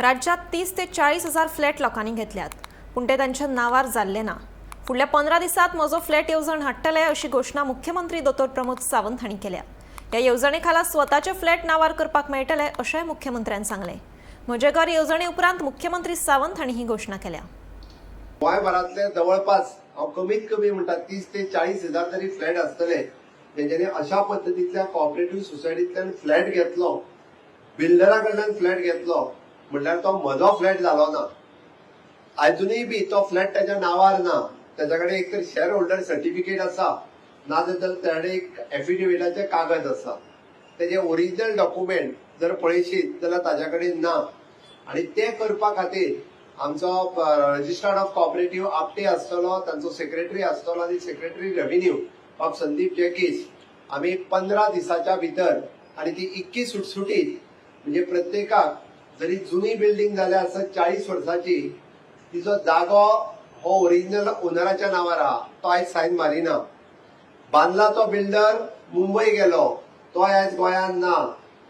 राज्यात 30 ते 40 हजार फ्लॅट लोकांनी घेतल्यात, पूण ते तांच्या नांवार जाल्ले ना. फुडल्या 15 दिसात म्हजो फ्लॅट येवजण हाडटले अशी घोशणा मुख्यमंत्री दोतोर प्रमोद सावंत हांणी केल्या. ह्या येवजणे खाला स्वताचे फ्लॅट नांवार करपाक मेळटले अशेंय मुख्यमंत्र्यान सांगलें. म्हजें घर येवजणे उपरांत मुख्यमंत्री सावंत हांणी ही घोशणा केल्या. गोंयभरांतले जवळपास हांव कमीत कमी म्हणटा 30 ते 40 हजार तरी फ्लॅट आसतले, तेंच्यांनी अशा पद्दतींतल्या कॉपरेटिव्ह सोसायटींतल्यान फ्लॅट घेतलो, बिल्डरा कडल्यान फ्लॅट घेतलो म्हणल्यार तो म्हजो फ्लॅट जालो ना. आजुनूय बी तो फ्लॅट ताच्या नांवार ना. ताच्या कडेन एक तर शेअर होल्डर सर्टिफिकेट आसा, ना जाल्यार ताच्या कडेन एक एफिडेविटाचें कागद आसा. तेजे ओरिजिनल डॉक्युमेंट जर पळयशीत जाल्यार ताच्या कडेन ना. आनी ते करपा खातीर आमचो रजिस्ट्रार ऑफ कॉपरेटिव्ह आपटे आसतलो, तांचो सेक्रेटरी आसतलो आनी सेक्रेटरी रेव्हेन्यू बाब संदीप जॅकीस. आमी 15 दिसाच्या भितर आनी ती इतकी सुटसुटीत, म्हणजे प्रत्येकाक जरी जुनी बिल्डींग जाल्या आसत 40 वर्साची, तिचो जागो हो ओरिजिनल ओनराच्या नांवार आहा, तो आयज सायन मारिना. बांदला तो बिल्डर मुंबय गेलो, तो आयज गोंयांत ना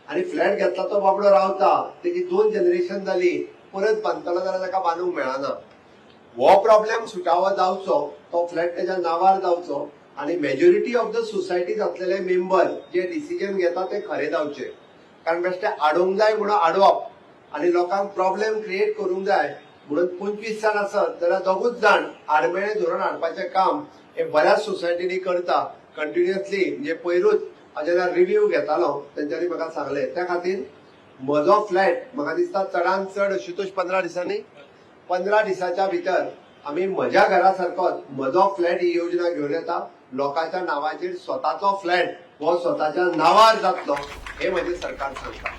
आनी फ्लॅट घेतला तो बाबडो रावता. तेजी दोन जनरेशन जाली, परत बांदतलो जाल्यार ताका बांदूंक मेळना. हो प्रॉब्लेम सुटावो जावचो, तो फ्लॅट तेच्या नांवार जावचो आनी मेजॉरिटी ऑफ the सोसायटीत आसलेले मेंबर जे डिसिजन घेता ते खरे जावचे. कारण बेश्टे आडोवंक जाय म्हणून आडोवप आनी लोकांक प्रॉब्लेम क्रिएट करूंक जाय म्हणून 25 जाण आसत जाल्यार दोगूच जाण आडमेळे धोरण हाडपाचें काम हे बऱ्याच सोसायटींनी करता कंटिन्युअसली. म्हणजे पयरूच हांव जेन्ना रिव्यू घेतालो, तेंच्यांनी म्हाका सांगलें. त्या खातीर म्हजो फ्लॅट म्हाका दिसता चडान चड आशुतोष 15 दिसांनी, 15 दिसाच्या भितर आमी म्हज्या घरा सारकोच म्हजो फ्लॅट ही योजना घेवन येता. लोकांच्या नांवाचेर स्वताचो फ्लॅट हो स्वताच्या नांवार जातलो हे म्हजें सरकार सांगता.